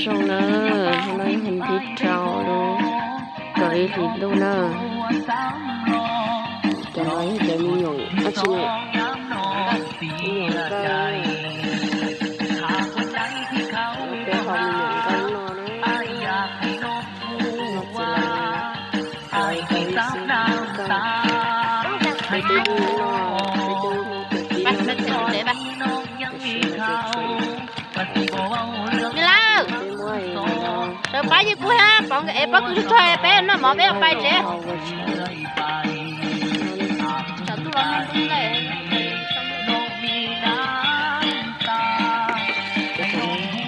Zoo na, hnub no yog hnub tim rau lub kaum ib hlis ntuj na. Cov no yog cov me nyuam dab tsi na? Me nyuam nkauj. Peb ho me nyuam nkauj noj na. No txiv lawv, lawv tau ib xib nkauj. Peb twb noj, peb twb noj pem tib no. Tam sim no ces tshuav Nilauj, sawv pab yig kuv hab, pov nkawd es pob kws tsuag tsuag peb noj mov peb yuav pais tsev.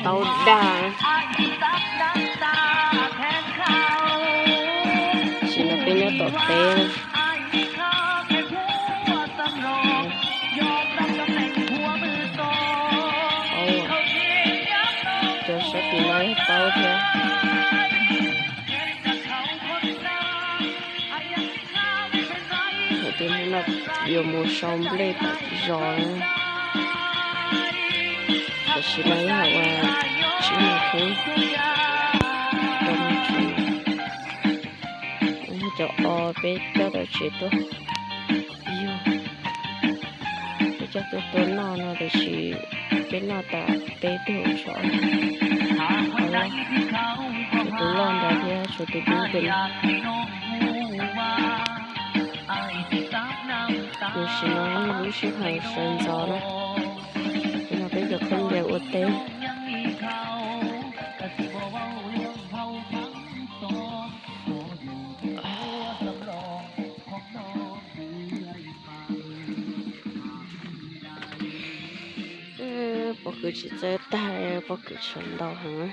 Tau dag. Tam sim no peb nyob tom teb. Cov sab tim no paub thiab. Hais tias hnub no yuav mus sau nplej tom zos na. Tam sim no yog hais tias tsis muaj kheeb rau mus tsev. Cov o peb coj tom tsev tuaj yug, peb coj tuaj tua noj no tiam sis peb noj tas peb tug tshuav, tshuav tus loj ntawd thiab tshuav tus dub ntawd. Tam sim no yog lub sij hawm sawv ntxov na, no peb cov khaub ncaws ua teb. Pob kws tsis txawj tag, pob kws tshuav ntau heev.